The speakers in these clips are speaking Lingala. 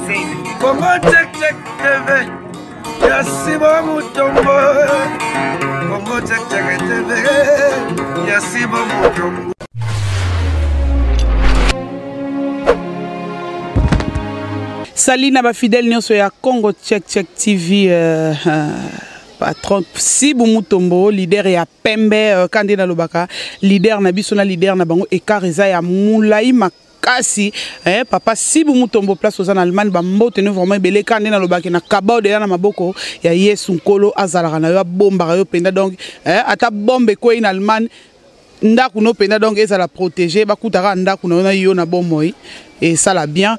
Congo Check Check TV ya Sibo Mutombo. Congo Check Check TV ya Sibo Mutombo. Salut na ba fidèle nyonso ya Congo Check Check TV euh, euh, patron Sibu Mutombo leader ya pembe euh, kande nalobaka leader na biso na leader na bango écart eza ya molai makasi eh, papa Sibu Mutombo place oza na Allemagne bambote no vraiment ebele kande nalobaki na kabao deya na maboko ya Yesu Nkolo azalaka na yo abombaka yo mpenza donc eh, ata bombe ekwei na Allemagne ndako no mpenza donc ezala protégé bakutaka ndako na yo na yo na bomoi esala bien.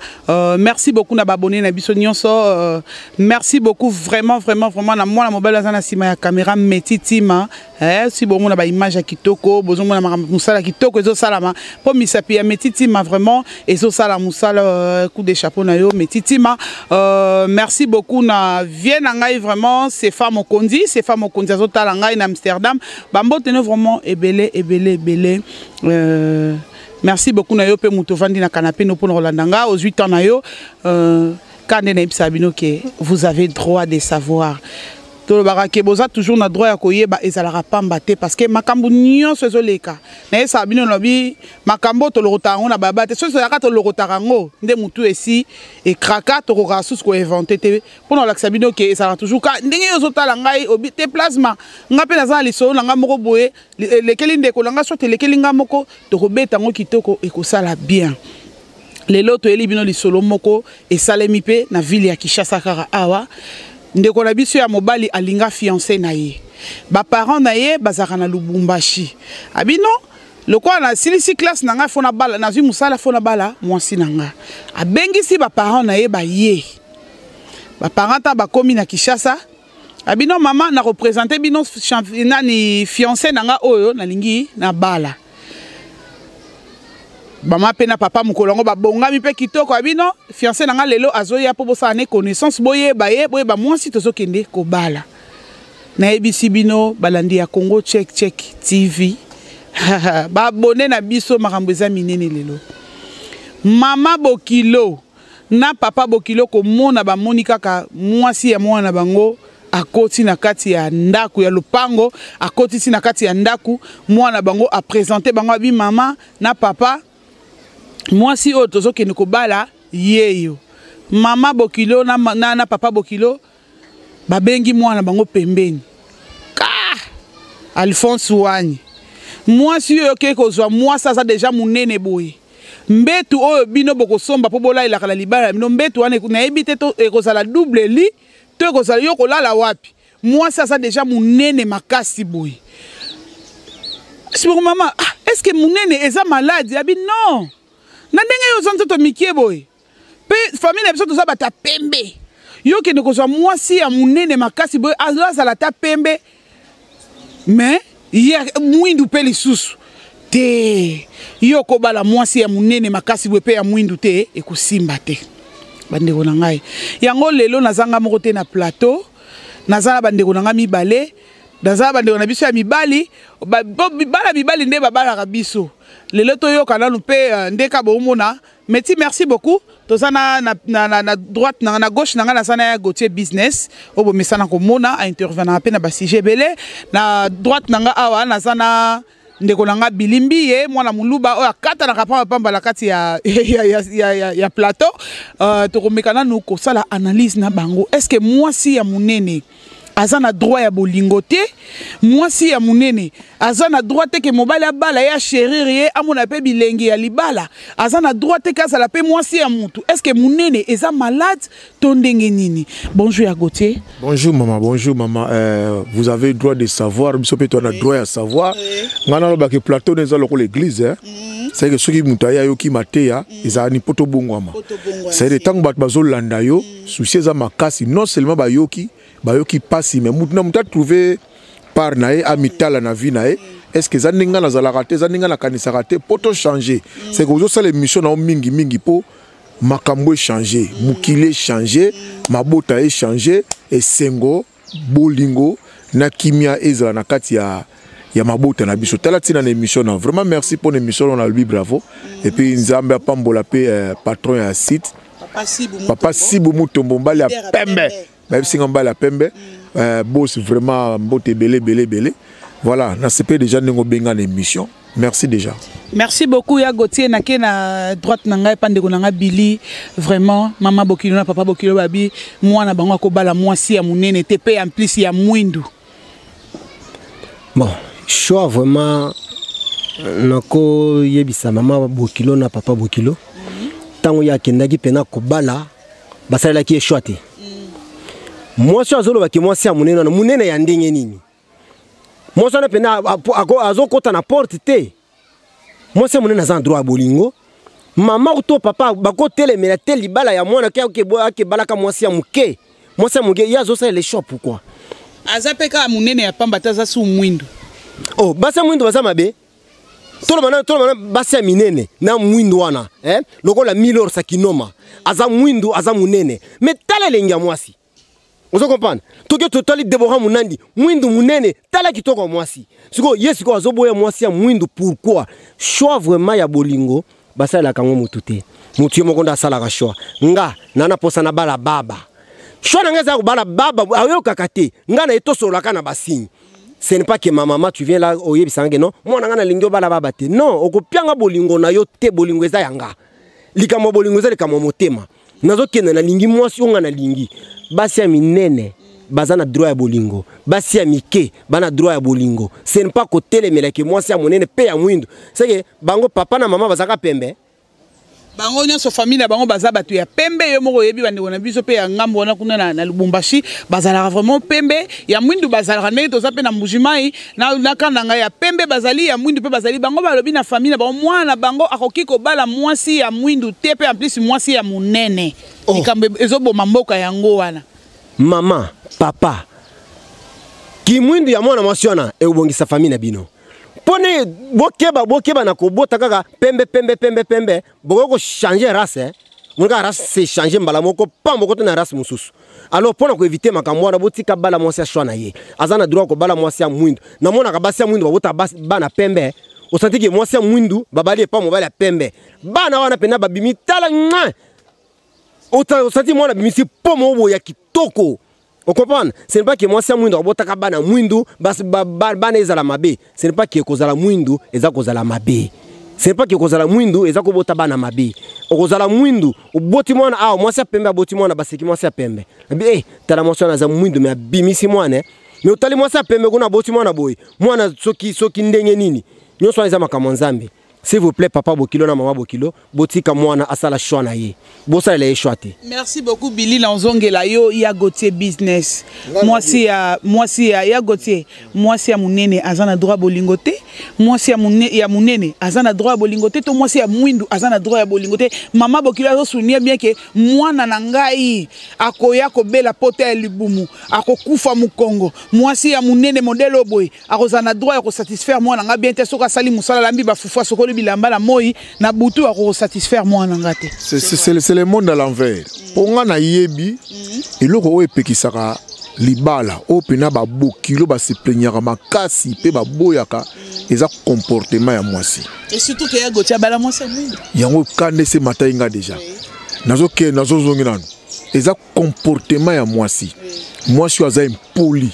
Merci beaucoup na baabonné na biso nyonso. Merci beaucoup vraiment vraiment vraiment na mwana mobali aza na nsima ya caméra Meti Tima si bomona baimage ya kitoko, bozomona makambo mosala kitoko ezosalama mpo misapi ya Meti Tima vraiment ezosala mosala. Coup de chapeau na yo, Meti Tima. Merci beaucoup na vie na ngai vraiment Sefa Mokonzi. Sefa Mokonzi azotala ngai na Amsterdam. Bambote no vraiment ebele ebele ebele. Merci beaucoup na yo mpe moto ovandi na canapé no mpona kolanda nga, ozwi temps na yo. Ka nde nayebisaka bino ke vous avez droit de savoir. Tolobaka ke boza toujours na droit ya koyeba, ezalaka pamba te parce que makambo nyonso ezoleka. Nayebisaka bino, lobi makambo tolokotaka yango na baba te. Soki ezalaka tolokotaka yango nde motu esi ekraka, tokokaka susu koinvente te. Mpona kolakisa bino ke ezalaka toujours ka ndenge yo ozotala ngai obi te plasma nga mpe naza na lisolo na ngai moko boye elekeli ndeko na ngai, soit elekeli ngai moko, tokobeta yango kitoko, ekosala bien. Lelo toyeli bino lisolo moko esalemi mpe na ville ya Kinshasa kaka awa. Ndeko na biso ya mobali alinga fiancé na ye, baparent na ye bazalaka na Lubumbashi. Abino lokola nasilisi classe na ngai fo nabala, nazwi mosala fo nabala mwasi na ngai. Abengisi baparent na ye, baye. Baparent ta bakomi na Kinshasa, abino mama nakopresente bino nani fiancé na ngai oyo nalingi nabala. Mama mpe na papa mokolo yango babongami mpe kitoko. Abino fiancé na ngai lelo azoya mpo bosala ne connaissance, boyeba ye, boyeba mwasi tozokende kobala. Nayebisi bino balandi ya Congo Check Check TV, baabonné na biso, makambo eza minene lelo. Mama bokilo na papa bokilo komona bamoni kaka mwasi ya mwana na bango akoti na kati ya ndako ya lopango, akotisi na kati ya ndako mwana bango, apresente bango, abi mama na papa, mwasi oyo tozokende kobala yeyo. Mama bokilo na papa bokilo babengi mwana bango pembeni ka Alphonse wani mwasi oyo okei kozwa, mwasi aza deja monene boye, mbetu oyo bino bokosomba mpo bolalelaka na libala na bino, mbetu wana nayebi te to ekozala double lit to ekozala yo kolala wapi. Mwasi aza deja monene makasi boye. Siboko mama, ah, est ce que monene eza maladi? Abi non, na ndenge yo oza nzoto mikie boye mpe famille na biso toza bato ya pembe, yo okende kozwa mwasi ya monene makasi boye, azala ata pembe mais ye mwindu mpe lisusu te, yo okobala mwasi ya monene makasi boye mpe ya mwindu te, ekosimba te. Bandeko na ngai, yango lelo nazanga moko te na plateau, naza na bandeko na ngai mibale, naza na bandeko na biso ya mibali, bana mibali nde babalaka biso. Lelo toyoka nanu mpe ndeka bomona. Meti, merci beaucoup. Toza na droite na na gauche na nga naza na ya Gauthier Business oyo bomesana komona aintervenaka mpe na basujet ebele. Na droite na nga awa naza na ndeko na nga Bilimbi, ye mwana moluba oyo akatanaka pamba pamba na kati ya plateau. Tokomeka nanu kosala analyse na bango. Est ce que mwasi ya monene aza na droit ya bolingo te? Mwasi ya monene aza na droit te ke mobali abala ye, achérir ye, amona mpe bilengi ya libala? Aza na droit te ke azala mpe mwasi ya mutu? Est ce que monene eza malade to ndenge nini? Bonjour ya Gauthier. Bonjour maman, bonjour maman. Vous avez droit de savoir, biso pe toi na droit à savoir. Nga nalobaki plateau eza lokola église, hein. C'est que soki moto aye ayoki mateya, ezala ni poto bongwama. C'est que ntango bato bazolanda yo, souci eza makasi, non seulement bayoki, bayoki pasi, mais mutu na mutu atrouve part na ye, amitala na vie na ye. Est ce que eza ndenge nga nazalaka te, eza ndenge nga nakanisaka te, po to changer. C'est que ozosala émission na yo mingi mingi po makambo échanger, mokili échanger, mabota échanger, esengo, bolingo na kimia ezala na kati ya mabota na biso. Tala ntina na émission na vraiment merci pour l'émission na lobi bravo. Et puis Nzambe apambola pe patron ya site. Papa Papa Sibu Mutombo, mobali ya pembe. Bayebisi nga mobali ya pembe. Boss, vraiment mbote ebele ebele ebele. Voilà, nasepeli déjà ndenge obenga na émission. Merci déjà. Merci beaucoup ya Gauthier. Nake na droite na ngai pa ndeko na ngai Billy. Vraiment, mama Bokilo na papa Bokilo babi mwana bango akobala mwasi ya munene te pe en plus ya mwindu. Bon, choix vraiment, nakoyebisa mama Bokilo na papa Bokilo, ntango ye akendaki mpena kobala, basalelaki ye choix te. Mwasi oyo azolobaki mwasi ya monene wana, monene ya ndenge nini? Mwasi wana mpena azokɔta na porte te. Mwasi ya monene aza na droit ya bolingo. Mama to papa bakotelemela te libala ya mwana ke akebalaka mwasi ya moke. Mwasi ya moke ye azosalela choix, pourquoi? Aza mpe kaka monene ya pamba te, aza su mwindu. Oh, basi ya mwindu baza mabe. Toloba na basi ya minene na mwindu wana, eh? Lokola Milor Sakinoma aza mwindu, aza monene, mais tala elengi ya mwasi. Ozo comprendre? Toke totali Debora Munandi, mwindu, munene, tala kitoko ya mwasi. Sikoyo ye sikoyo azoboya mwasi ya mwindu, pourquoi? Choix vraiment ya bolingo basalelaka yango motu te. Motu ye moko nde asalaka choix. Nga na posa na bala baba, choix na ngai eza kobala baba ayokaka te. Nga na ye tosololaka na basigne. Ce n'est pas que ma maman, tu viens là, oyebisanga ke non, mwana nga nalingi obala baba te. Non, okopianga bolingo na yo te. Bolingo eza ya nga. Likambo ya bolingo eza likambo ya motema. Nazokende, nalingi mwasi oyo nga nalingi. Basi ya minene baza na droit ya bolingo, basi ya mike ba na droit ya bolingo. Ce n'est pas kotelemelaki mwasi ya monene mpe ya mwindu. Seke bango papa na mama bazalaka pembe. Bango nyonso, famille na bango baza bato ya pembe. Yo moko oyebi bandeko na biso mpe ya ngambo wana kuna na Lubumbashi, bazalaka vraiment pembe. Ya mwindu bazalaka ndenge toza mpe na Mbujimai na Kandanga, ya pembe bazali, ya mwindu mpe bazali. Bango balobi na famille na bango, mwana na bango akoki kobala mwasi ya mwindu te, mpe en plus mwasi ya monene. Oh. Likambo ezoboma mboka yango wana. Mama, papa, kimwindu ya mwana mwasi wana ekobongisa famille na bino. Mpone bokeba, bokeba na kobota kaka pembe pembe pembe pembe. Bokoki kochanger race, eh? Moni kaka race se change mbala moko pamba, okota na race mosusu. Alors mpo na koéviter makambo wana, botika bala mwasi ya choix na ye. Aza na droit kobala mwasi ya mwindu. Namonaka basi ya mwindu babota bana pembe. Osanti ke mwasi ya mwindu babali epa mobali ya pembe, bana wana mpena babimi, tala mwa osanti mwana abimisi po moko boye ya kitoko. Ocomprendre? Ce n'est pas que mwasi ya mwindu abotaka bana mwindu, basi bana ezala mabe. Ce n'est pas que kozala mwindu eza kozala mabe. Ce n'est pas que kozala mwindu eza kobota bana mabe. Okozala mwindu, oboti mwana awa, mwasi ya pembe aboti mwana, baseki mwasi ya pembe. Abi tala mwasi wana aza mwindu mais abimisi mwana, eh. Mais otali mwasi ya pembe kuna aboti mwana boye, mwana soki ndenge nini. Nyonso wana eza makambo ya Nzambe. S'il vous plaît, papa Bokilo na mama Bokilo, botika mwana asala choix na ye, bosalela ye choix te. Merci beaucoup Billy. Na ozongela yo ya Gauthier Business. Mwasi ya ya Gauthier, mwasi ya monene aza na droit bolingo te? Mwasi ya monene aza na droit ya bolingo te, to mwasi ya mwindu aza na droit ya bolingo te? Mama Bokilo azosouligner bien ke mwana na ngai akoya kobela pota ya libumu, akokufa mokongo. Mwasi ya monene modèle oyo boye akozala na droit ya kosatisfaire mwana nga bien te. Soki asali mosala, alambi bafufu, asokoli bilamba na moi, na butu akokosatisfaire mwana nga te. C'est le monde à l'envers. Mpo nga nayebi eloko oyo epekisaka libala oyo mpena babokilo baseplaignaka makasi mpe baboyaka, eza comportement ya mwasi. Et surtout ke ya Gauthier abala mwasi ya mwindu. Yango kanda ese matai nga déjà, nazokende, nazozongi nano. Eza comportement ya mwasi. Mwasi oyo aza impoli,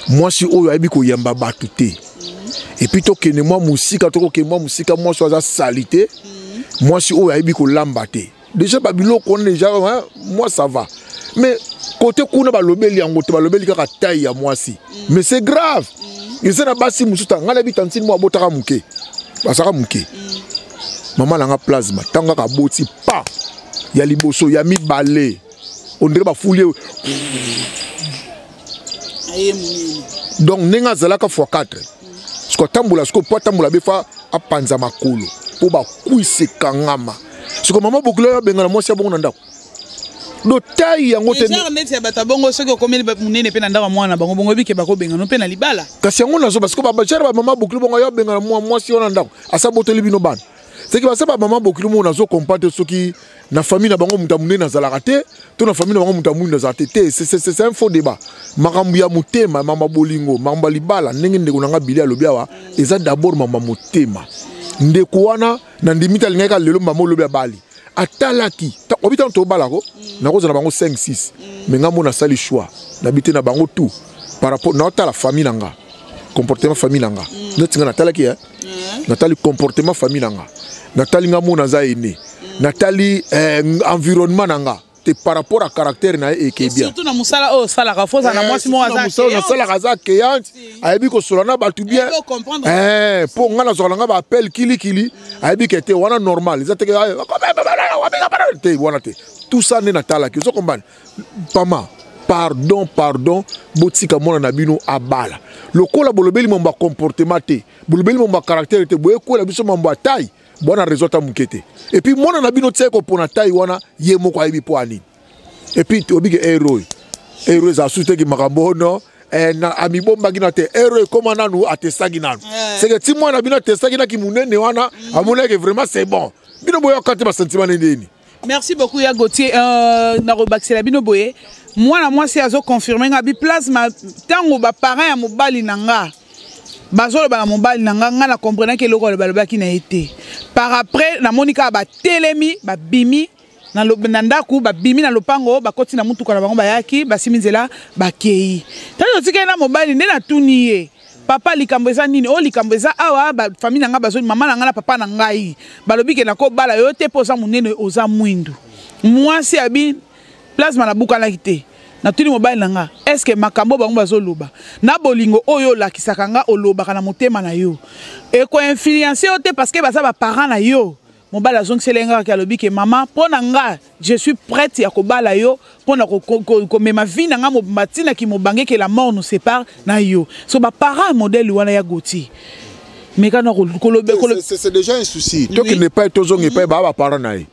mwasi oyo ayebi koyamba bato te. Et puis tokende mwa mosika, tokokende mwa mosika, mwasi oyo aza sali te, mwasi oyo ayebi kolamba te. Déjà babiloko wana déjà, hein, moi ça va. Mais côté kuna balobeli yango te, balobeli kaka taille ya mwasi. Mais c'est grave, eza na basi mosusu. Ngai nayebi tantine mo abotaka moke, bazalaka moke. Mama na nga plasma, ntango kaka aboti pa ya liboso, ya mibale, ondire bafuli ye. Aye monene. Donc ndenge azalaka fois 4, siko atambola, siko po atambola be fa apanza makolo mpo bakwisi ekangama. Siko mama bokilo oyo abengana mwasi ya bongo na ndako, do taille yango te. Genre neti ya bato ya bongo, soki okomeli monene mpe na ndako ya mwana na bango bongo, oyebike bakobengana mpe na libala. Kasi yango nazo, parce que bajare bamama bokilo bongo ayo abengana mwasi wana na ndako, asa boteli bino bana. Seki basa bamama bokilo moko, nazo comprendre te soki na famille na bango moto ya monene azalaka te, to na famille na bango moto ya mwindu azalaka te te. C'est un faux débat. Makambo ya motema, makambo ya bolingo, makambo ya libala, ndenge ndeko na nga Bili alobi awa, eza d'abord makambo ya motema. Ndeko wana na ndimi te alingaki kaka lelo mama olobi abali. Atalaki obi ntango tobalako, nakozala bango 5 6, mais nga mona asali choix nabi te na bango tout par rapport naotala famille na nga, comportement famille na nga. Neti nga natalaki, natali comportement famille na nga, natali nga mona aza aîné, natali environnement na nga te par rapport à caractère na ye eke bien. Surtout na mosala oyo osalaka, faut ozala na mwasi moko aza mosala nasalaka, aza accueillante, ayebi kosola na bato bien. Ayebi kocomprendre. Mpo nga nazwaka na nga baappel kilikili, ayebi ke te wana normal eza teke te wana te. Tout ça nde natalaki. Ozo comprendre? Pama, pardon, pardon, botika mwana na bino abala. Lokola bolobeli mambo ya comportement te, bolobeli mambo ya caractère te, boyekola biso mambo ya taille, bwana raison ata moke te. Et puis mwana na bino tia kopona taille wana, ye moko ayebi mpo anini. Et puis toyebi ke ero oyo, ero ezala susu teki makambo ono na amibombaki na te. Ero ekóma nanu atestaki nanu. Seke ti mwana bino atestaki naki monene wana, amonaki vraiment c'est bon. Bino boyoka te basentiment nde nini. Merci beaucoup ya Gauthier. Nakobakisela bino boye, mwana mwasi azoconfirme nga bi plasma. Ntango baparent ya mobali na nga bazoloba na mobali na nga, nga na comprenaki eloko oyo balobaki na ye te. Par après namoni kaka batelemi, babimi na ndako, babimi na lopango, bakoti na mutuka na bango, bayaki, basimi nzela, bakei. Ntango totikali na mobali nde natuni ye: "Papa, likambo eza nini?" "Oyo likambo eza awa, bafamille na ngai bazoli, mama na ngai na papa na ngai balobi ke nakobala yo te mpo oza monene, oza mwindu." Mwasi abi plasma nabukanaki te. Natuni mobali na nga: "Est-ce makambo bango bazoloba na bolingo oyo olakisaka nga, olobaka na motema na yo, ekoinfluence yo te parce que baza baparent na yo?" Mobali azongiseli nga kaka, alobi ke: "Mama, mpo na nga, je suis prête ya kobala yo mpo na komema vie na nga mobimba ntinaki mobange, ke la mort nous sépare na yo." So baparent modèle wana ya Gauthier, mais kana kolobe C'est déjà un souci. Tokende epai, tozonga epai, baa baparent na ye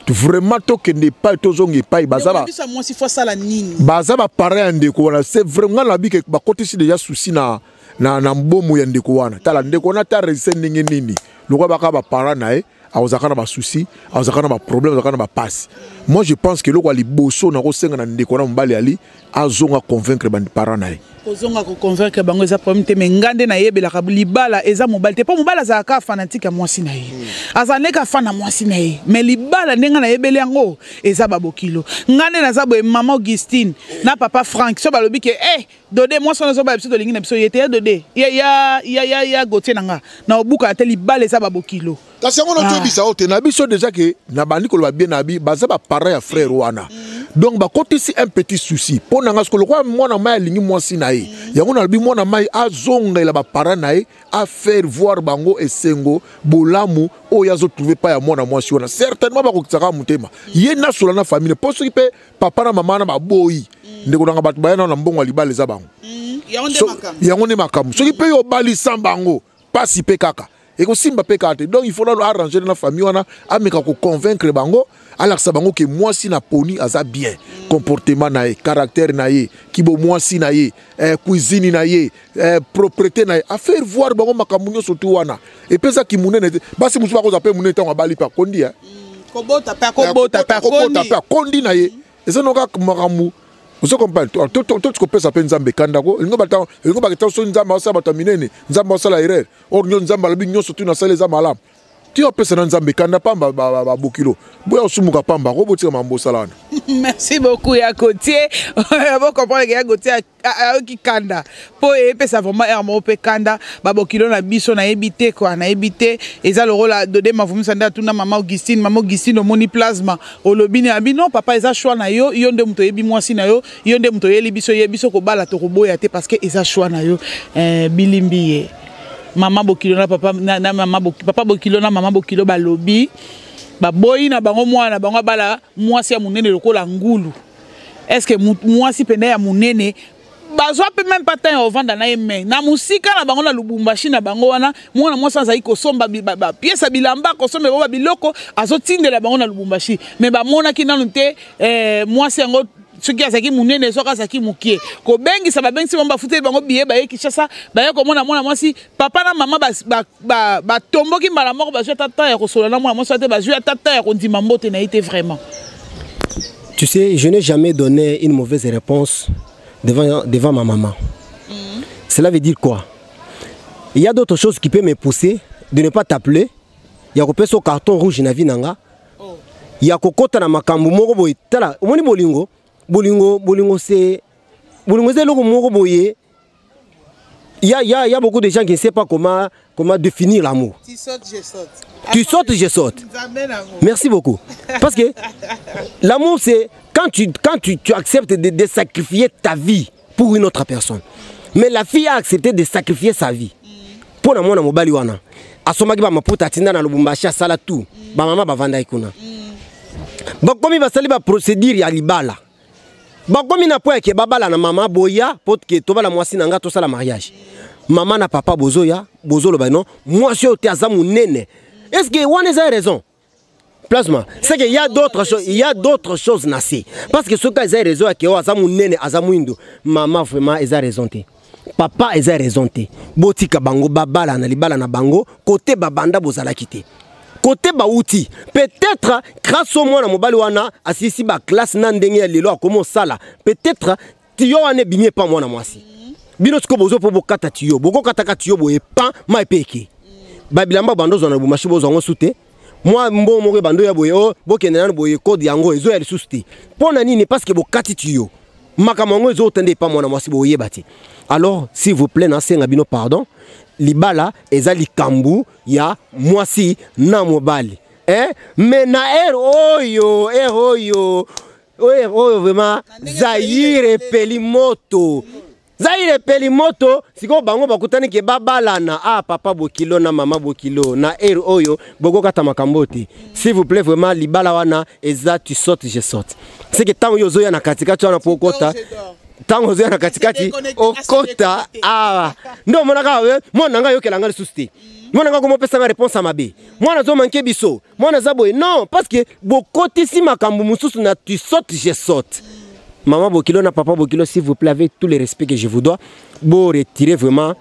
vraiment. Tokende epai, tozonga epai, baza biso mwasi fo asala nini? Baza baparent ya ndeko wana. C'est vraiment nga nabi ke bakotisi déjà souci na mbomo ya ndeko wana. Tala, ndeko wana ata resiste ndenge nini, lokola baka baparent na ye, akozalaka na basusi, akozalaka na baproblème, azalaka na bapasi. Moi je pense ke eloko ya liboso nakosenga na ndeko wana mobali, ali azonga convaincre baparent na ye. Kozonga koconvaincre bango eza problème te, mais nga nde nayebelaka libala eza mobali te, mpo mobali azalaka fanatique ya mwasi na ye, azala ndenge afan na mwasi na ye. Mais libala, ndenge nayebeli yango, eza babokilo. Nga nde naza boye, mama Augustine na papa Frank so balobi ke eh, Dode, mwasi wana azobala biso, tolingi na biso ye te. Ya Dode, ya Gauthier na nga na obukaka te. Libala eza babokilo. Kasi yango natoyebisa yo te na biso déjà ke na bandi koloba bien na bi baza baparent ya frère wana, donc bakotisi un petit souci. Mpo na nga siko, lokola mwana mai alingi mwasi na ye, yango nalobi mwana mai azongela baparent na ye, afaire voir bango esengo, bolamu oyo azotrouve pa ya mwana mwasi wana. Certainement bakokisaka motema ye nasola na famille, mpo soki mpe papa na mama na baboyi, ndeko nanga, bato baya nao na mbongo ya libala eza bango. Yango nde yango nde makambo. Soki mpe yo obali sans bango, pasi mpe kaka ekosimba mpe kaka te. Donc il faut nano arranger na famille wana, ameka koconvaincre bango, alakisa bango ke mwasi na poni aza bien, comportement na ye, caractère na ye, kibo mwasi na ye, cuisine na ye, propreté na ye, afaire voir bango makambo nyonso tu wana. Epesaki monene te. Basi mosusu bakozwa mpe monene, ntango abali mpe akondi, eh. Kobota mpe akobota mpe. Akobota mpe akondi na ye. Eza no kaka makambo ozo comprendre. Toti kopesa mpe Nzambe ekandako elingo baketa. Soki Nzambe asala bato ya minene, Nzambe asala erreur? Or nyo Nzambe alobi nyonso tu nasala eza malamu. Ti opesa na Nzambe ekanda pamba, babokilo boya osumuka pamba, ko botika mambo osala wana. Merci beaucoup ya Gauthier. Bocomprendre ke ya Gauthier ayoki kanda mpo eyepesa vraiment aire moko mpe kanda. Babokilo na biso, nayebi te kua, nayebi te. Eza lokola Dode Mavumisa nde atuna mama Augustine: "Mama Augustine, omoni plasma, olobi nini?" Abi: "Non papa, eza choix na yo. Yo nde moto oyebi mwasi na yo, yo nde moto oyeli biso ye. Biso kobala tokoboya te parce que eza choix na yo." Bilimbi ye mama bokilo na papa na mama papa bokilo na mama bokilo balobi baboyi na bango mwana na bango abala mwasi ya monene lokola ngulu. Est ce que mwasi pene ya monene bazwa mpe même pas temps ya kovanda na ye? Mais na mosika na bango na Lubumbashi na bango wana, mwana mwasi azali kosomba bapièces ya bilamba, kosomba bango babiloko, azotindela bango na Lubumbashi. Mais bamonaki nanu te mwasi yango soki azalaki monene, soki azalaki mokie. Kobengisa, babengisi bango, bafuteli bango biye, baye Kinshasa, baye komona mwana mwasi. Papa na mama batomboki mbala moko. Bazwi ata temps ya kosolola na mwana mwasi te, bazwi ata temps ya kondima mbote na ye te vraiment. Tu sais, je n'ai jamais donné une mauvaise réponse devant ma maman. Cela veut dire quoi? Il y a d'autres choses qui peuvent me pousser de ne pas t'appeler. Il y a un carton rouge na vie nanga. Oh. Ya kokota na makambo moko boye. Tala, omoni bolingo, bolingo, bolingo c'est bolingo eza eloko moko boye. Il y a beaucoup de gens qui ne savent pas comment définir l'amour. Tu sautes, je saute. Tu sautes, je saute. Merci beaucoup. Parce que l'amour, c'est quand tu acceptes de sacrifier ta vie pour une autre personne. Mais la fille a accepté de sacrifier sa vie. Pour na mwana mobali wana. Asomaki ba maputa, atinda na Lubumbashi, asala tout. Ba mama bavanda kuna. Bakomi, basali ba procédure ya libala. Bakomi na po yake babala na mama boya po ke tobala mwasi na nga, tosala mariage. Mama na papa bozoya, bozoloba non, mwasi oyo te, aza monene. Est-ce que wana eza raison? Plasma, c'est que il y a d'autres choses, il y a d'autres choses na se. Parce que soki eza raison ya ke oyo aza monene, aza mwindu, mama, vraiment eza raison te. Papa, eza raison te. Botika bango babala na libala na bango. Kote babanda, bozalaki te. Kote bauti, peut-être grâce au mwana mobali wana asisi baclasse na ndenge ya lelo akomi osala, peut-être tiyo wana ebimi epa mwana mwasi. Bino sikoyo bozo mpo bokata tiyo, bokokataka tiyo boye pan mai mpe eke babilamba bando ozwa na Lubumbashi, bozwa yango su te. Mwa mbongo moko ebando ya boye o bokende nano boye, kode yango ezoya lisusu te. Mpo na nini? Parce que bokati tiyo, makambo yango ezotende epa mwana mwasi, boyeba te. Alors, s'il vous plaît, nasenga bino pardon. Libala eza likambo ya mwasi na mobali, eh? Mais na ère oyo, ère oyo, ère oyo vraiment, Zaire epeli moto, Zaire epeli moto. Sikoyo bango bakutani ke babalana. Ah, papa bokilo na mama bokilo, na ère oyo bokokata makambo te, s'il vous plaît. Vraiment, libala wana eza tu sautes, je saute. C'est que ntango yo ozoya na katikati wana po okota, ntango ozoya na katikati okota awa nde omonaka mwana na ngai ayokela ngai lisusu te, mwana ngai komopesanga réponse ya mabe, mwana azomanke biso, mwana aza boye. Non, parce que bokotisi makambo mosusu na tu sautes, je saute. Maman bokilo na papa bokilo, s'il vous plaît, avec tout le respect que je vous dois, bo retirer vraiment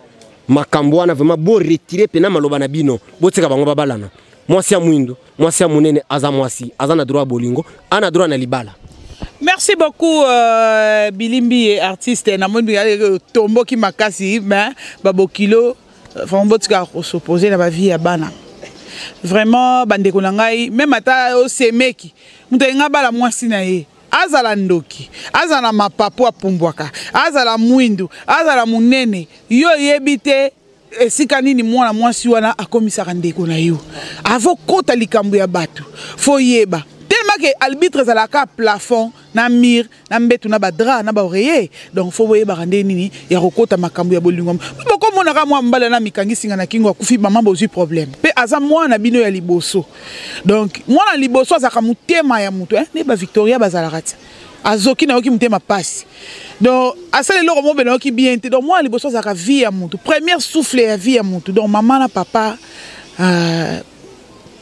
makambo wana, vraiment bo retirer pena maloba na bino. Botika bango babalana. Mwasi ya mwindu, mwasi ya monene, aza mwasi, aza na droit ya bolingo, ana droit na libala. Merci beaucoup, Bilimbi, artiste. Namoni tomboki makasi, mais babokilo vraiment, botika kos'opposer na bavie ya bana. Vraiment, bandeko na ngai, même ata osemeki moto alinga bala mwasi na ye, azala ndoki, azala na mapapu apumbwaka, azala mwindu, azala monene, yo oyebi te esika nini mwana mwasi wana akomisaka ndeko na yo. Avokota likambo ya bato, faut yeba tellement ke arbitre ezalaka plafond na mur na mbetu na badrap na baoreiller. Donc faut boyebaka nde nini ya kokota makambo ya bolingo. Bokomonaka mwa mobali na mikangi singa na kingo, akufi, mama bozwi problème, mpe aza mwana bino ya liboso. Donc mwana liboso azalaka motema ya moto, nde bavictoria bazalaka ti azoki, nayoki motema pasi. Donc asala eloko moko, nayoki bien te. Donc mwana liboso azalaka vie ya motu, première souffle ya vie ya motu. Donc mama na papa,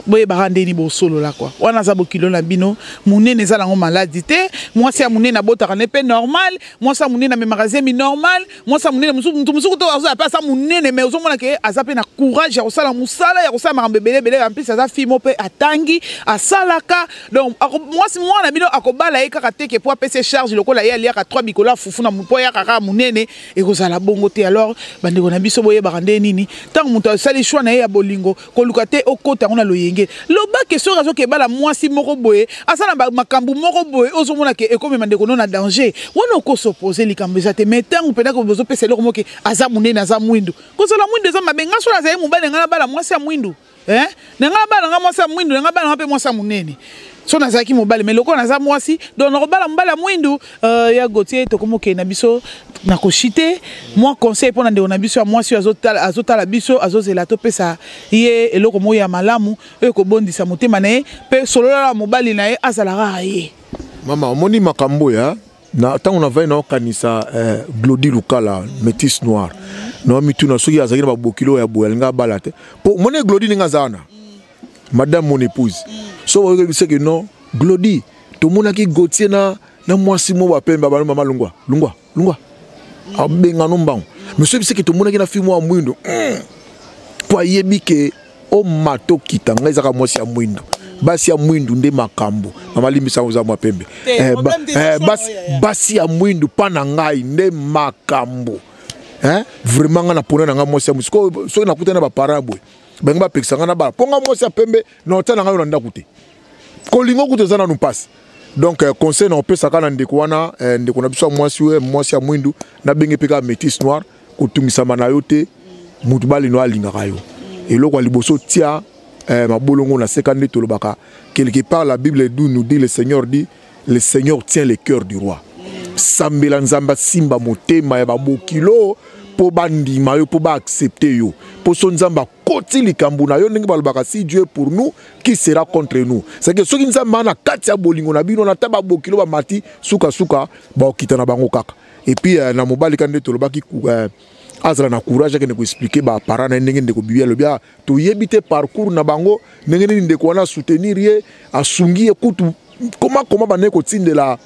boyebaka ndeni bosolola kua wana aza bokilo na bino. Monene eza nango maladi te. Mwasi ya monene abotaka ne mpe normal, mwasi ya monene amemaka zemi normal, mwasi ya monene mutu mosuku to aza mpe aza monene, mais ozomona ke aza mpe na courage ya kosala mosala, ya kosala makambo ebele ebele. En plus aza fille mo mpe atangi, asalaka. Donc mwasi mwana bino akobala ye kaka te ke po apesa charge lokola ye aliaka 3 bikolo ya fufu na po ayaka kaka monene, ekozala bongo te. Alors bandeko na biso, boyebaka nde nini ntango moto asali choix na ye ya bolingo, koluka te okota yango na loyenge. Lobake soki azokebala mwasi moko boye, aza na makambo moko boye, ozomona ke ekomema ndeko no na danger, wana okos'opposer, likambo eza te. Mais ntango mpena bozopesa eloko moke, aza monene, aza mwindu, kozala mwindu eza mabe? Nga soki azali mobali, nga nabala mwasi ya mwindu, eh? Na nga bala nga mwasi ya mwindu, na nga bala nga mpe mwasi ya monene so nazalaki mobali. Mais lokola naza mwasi, donc nakobala mobali ya mwindu. Ya Gautier, tokomokende na biso na koshite. Mwa conseil mpo na ndeko na biso ya mwasi oyo azotala biso, azozela topesa ye eloko moko ya malamu oyo ekobondisa motema na ye mpe solola mobali na ye azalaka ye. Mama, omoni makambo ya na ntango navai, naokanisa Glodi Lukala, métis noir. Naomituna soki azalaki na babokilo ya boye, alingi abala te. Mpo omoni Glodi ndenge aza wana, madame mon épouse, so bayoki biseke non, Glodi, tomonaki Gautier na mwasi mo bapembe bano. Mama, lungwa, lungwa, lungwa, abengano mbango. Mais soki biseke tomonaki na fille moko ya mwindo, mpo ayebi ke omata okita, ngai ezaka mwasi ya mwindo. Basi ya mwindu nde makambo. Mama, limbisa, oza mwa pembe. Basi ya mwindu mpa na ngai nde makambo. Vraiment, ngai napona na ngai mwasi ya mwindu. Soki nakutani na baparent boye, bangi bapekisa ngai na bala mpo ngai mwasi ya pembe na otala ngai oyo na ndako te. Kolingo kutu eza nanu mpasi. Donc conseil na opesaka na ndeko wana, ndeko na biso ya mwasi, oyo mwasi ya mwindu, nabenge mpe kaka métis noir, kotungisama na yo te. Motu balino alingaka yo. Eloko ya liboso, tia mabolongo na seka. Nde tolobaka quelque part, la Bible nous dit, le Seigneur dit: "Le Seigneur tient le cœur du roi." Sambela Nzambe asimba motema ya babokilo mpo bandima yo, mpo baaccepte yo, mpo so Nzambe akoti likambo na yo, ndenge balobaka: "Si Dieu est pour nous, qui sera contre nous?" C'est que soki Nzambe ana kati ya bolingo na bino, na ta babokilo bamati, sukasuka baokita na bango kaka. Et puis na mobali ka nde tolobaki, azala na courage, akende koexpliquer baparent na ye ndenge ndeko Bibi alobi. A toyebi te parcours na bango ndenge nini. Ndeko wana asoutenir ye, asungi ye kutu. Koma bandenge kotindela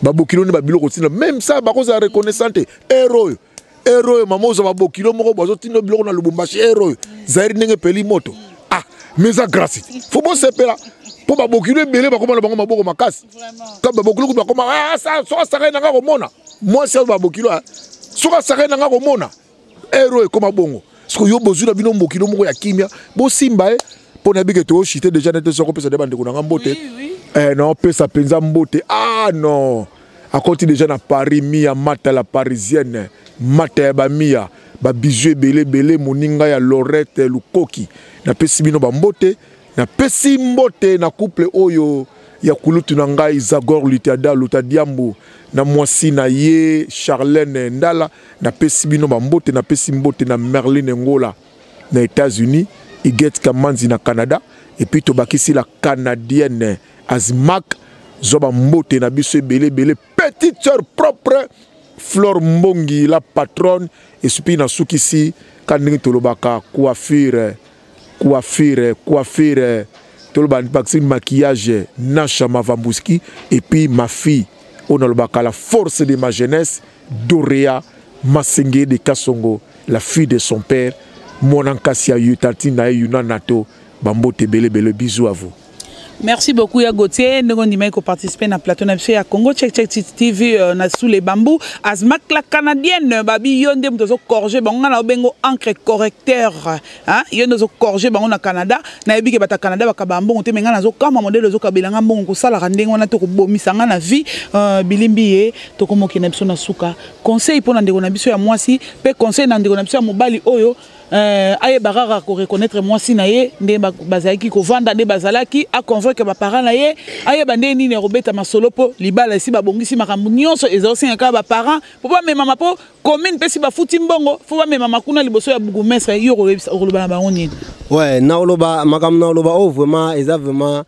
babokilo nde babiloko kotinda, même ça bakozala reconnaissant te. Ere oyo, ere oyo, mama, ozwa babokilo moko bazotinda biloko na Lubumbashi. Ere oyo Zaire ndenge epeli moto, ah, mais eza grâce te, fo bosepela mpo babokilo ebele bakoma na bango maboko makasi. Ka babokilo kutu bakoma, ah, soki asakani nanga komona mwasi ayo, babokilo soki asakani nanga komona. Ere oyo ekoma bongo. Soki yo bozwi na bino mokilo moko ya kimia, bosimba ye mpo na yebike toyoshite déjà nete soko opesa nde bandeko na nga mbote. Naopesa mpenza mbote. Ah non, akoti déjà na Paris, Mia Mata la Parisienne, Mata ya bamia, babizu ebele ebele. Moninga ya Lorette Lukoki, napesi bino bambote. Napesi mbote na couple oyo ya kulutu na ngai Zagor Lutada Lutadiambu na mwasi na ye Charlène Ndala. Napesi bino bambote. Napesi mbote na Merline Ngola na États-Unis, Iget Kamanzi na Canada, et puis tobakisi la Canadienne Azmak. Zwa bambote na biso ebele ebele. Petite sœur propre Flore Mbongi la patronne. Esupi nasukisi ka ndenge tolobaka coiffure, coiffure, coiffure, toloba bakisi maquillage, Nasha Mavambuski. Et puis ma fille oyo nalobaka la force de ma jeunesse, Dorea Masenge de Kasongo, la fille de son père, mwana nkasi ya tantine na ye Yuna Nato. Bambote ebele ebele, bisous à vous. Merci beaucoup ya Gauthier, ndenge ondimaki koparticiper na plateau na biso ya Congo Check Check TV, na sous les bambous. Azmak la Canadienne, babi yo nde moto ozocorriger bango. Nga na obengo encre correcteur, hein? Yo nde ozocorriger bango na Canada. Nayebi ke bato ya Canada bakaba mbongo te, me nga nazokama modele ozokabela nga mbongo. Kosalaka ndenge wana te, kobomisa nga na vie. Bilimbi ye tokomokende biso na suka. Conseil mpo na ndeko na biso ya mwasi, mpe conseil na ndeko na biso ya mobali oyo ayeba kaka koreconnaître mwasi na ye nde bazalaki kovanda, nde bazalaki aconvaincre baparent na ye, ayeba nde nini ya kobeta masolo mpo libala esi babongisi makambo nyonso, ezala osenga kaka baparent mpo bamemama, mpo commune mpe si bafuti mbongo, fo bamemama kuna liboso ya bourgmestre. Yo okoloba na bango nini? Ouais, naoloba makambo naoloba oyo vraiment eza vraiment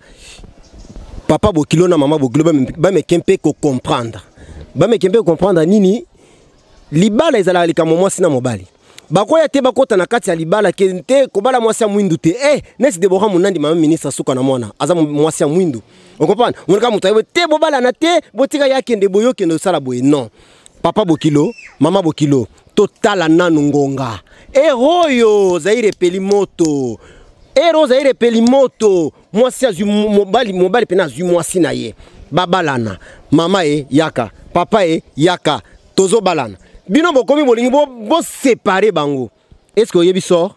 papa bokilo na mama bokilo bameke mpe kocomprendre, bameke mpe kocomprendre nini libala ezalaka. Likambo mwasi na mobali bakoya te, bakota na kati ya libala ke te kobala mwasi ya mwindu te. Neti Debora Monandi, mama ministre, suka na mwana aza mwasi ya mwindu. Ocomprendre, monika moto ayebi te, bobalana te, botika ye akende boye, okende osala boye. Non, papa bokilo, mama bokilo, totala nanu ngonga. Ere oyo Zaire epeli moto, ere oyo Zaire epeli moto, mwasi azwi mobali, mobali mpena azwi mwasi na ye, babalana. Mama ye yaka, papa ye yaka, tozobalana. Bino bokomi bolingi boséparer bango. Est-ce oyebi sort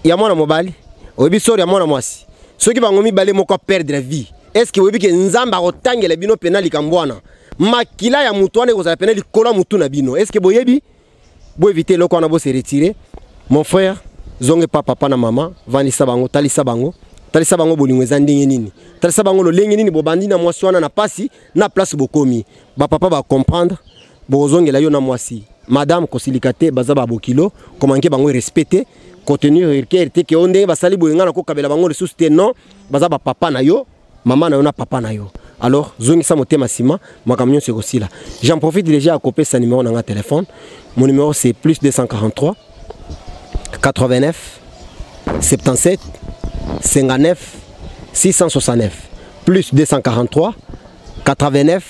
ya mwana mobali? Oyebi sort ya mwana mwasi? Soki bango mibale moko perdre vie, est-ce oyebi ke Nzambe akotangela bino mpena likambo wana? Makila ya motu wana ekozala pena likolo ya motu na bino. Est-ce boyebi? Boéviter eloko wana, bose retirer. Mon frère, zonge pa papa na mama, vandisa bango, talisa bango, talisa bango bolingo eza ndenge nini, talisa bango lolenge nini bobandi na mwasi wana na pasi na place bokomi. Bapapa bacomprendre, bokozongela yo na mwasi. Madame, kosilika te, baza babokilo, komanquer bango respect te, kotenir rigueur te ke o ndenge basali boye ngai nakokabela bango lisusu te. Non, baza bapapa na yo, mama na yo na papa na yo. Alors zongisa motema nsima, makambo nyonso ekosila. J'en profite déjà ya kopesa numéro na nga téléphone. Mon numéro, c'est plus 243 89 77 59 669, plus 243 89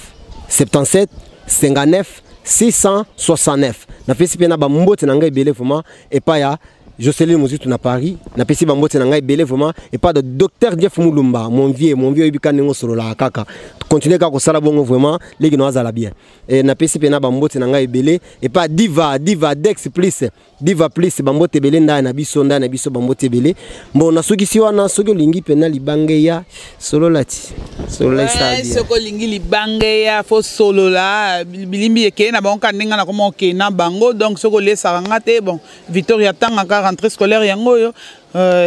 77 59 669. Napesi mpe na bambote na ngai ebele vraiment epai ya Jocelyn Mozitu na Paris, napesi bambote na ngai ebele vraiment, epa de docteur Jeff Mulumba, mon vieux, mon vieux oyebi ka ndenge osololaka kaka, continue kaka kosala bongo vraiment, leki na azala bien. E, napesi mpe na bambote na ngai ebele epa Diva, Diva Dex Plus, Diva Plus, bambote ebele ndaya na biso, ndaya na biso bambote ebele. Bon, nasukisi wana, soki olingi mpena libange ya solola ti solola esala bien. Soki olingi libange ya fo solola, bilimbi ekeye na bango kaka ndenge nakoma okeye na bango. Donc soki olesaka nga te, bon, Victoria atangaka rentrée scolaire yango oyo,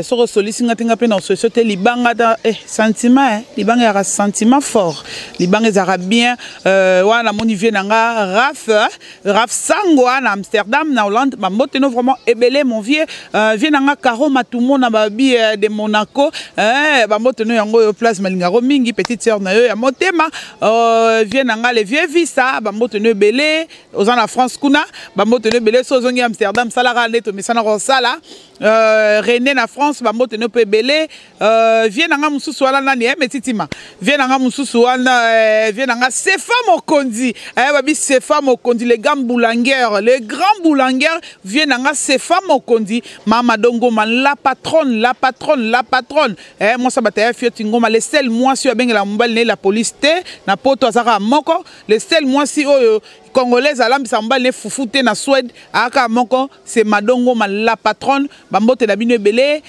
soki osolisi nga te, nga mpe na osoliso te. Libanga ta sentiment, libanga ezalaka sentiment fort, libanga ezalaka bien. Wana namoni vieux na nga Raf, Raf Sango na Amsterdam, na Hollande, bambote no vraiment ebele, mon vieux. Vieux na nga Caro Matumo na babi de Monaco, bambote no yango oyo, place malingako mingi, petite sœur na yo ya motema. Vieux na nga le vieux Visa, bambote no ebele, oza na France kuna, bambote no ebele. So ozongi Amsterdam, salaka nde tomesana kosala. René na France, bambote no mpe ebele. Vieux na nga mosusu wana nani, metitima, vieux na nga mosusu wana, vieux na nga Sefa Mokonzi, babi Sefa Mokonzi, le grand boulanger, le grand boulanger, vieux na nga Sefa Mokonzi, Mama Dongoma, la patronne, la patronne, la patronne, mwasa bataya fioti ngoma, le seul mwasi oyo abengela mobali na ye la police te na poto, azaka moko, le seul mwasi oyo congolaise alambisa mobali ne fufu te na Suède, ayaka moko, c'est Madongoma, la patronne. Bambote na bino ebele.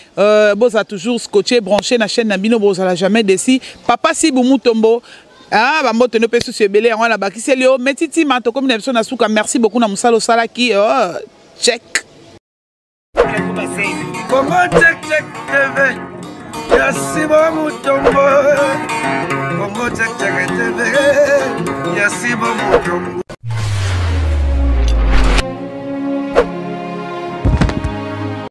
Bozala toujours scotché, branché na chaîne na bino, bozala jamais déçus. Papa Sibu Mutombo, ah, bambote no mpe susu ebele yango wana bakiseli yo metitima. Tokomi na biso na suka. Merci beaucoup na mosala osalaki. Oh, check. Congo Check Check TV ya Sibo Mutombo, Congo Check Check TV ya Sibo Mutombo.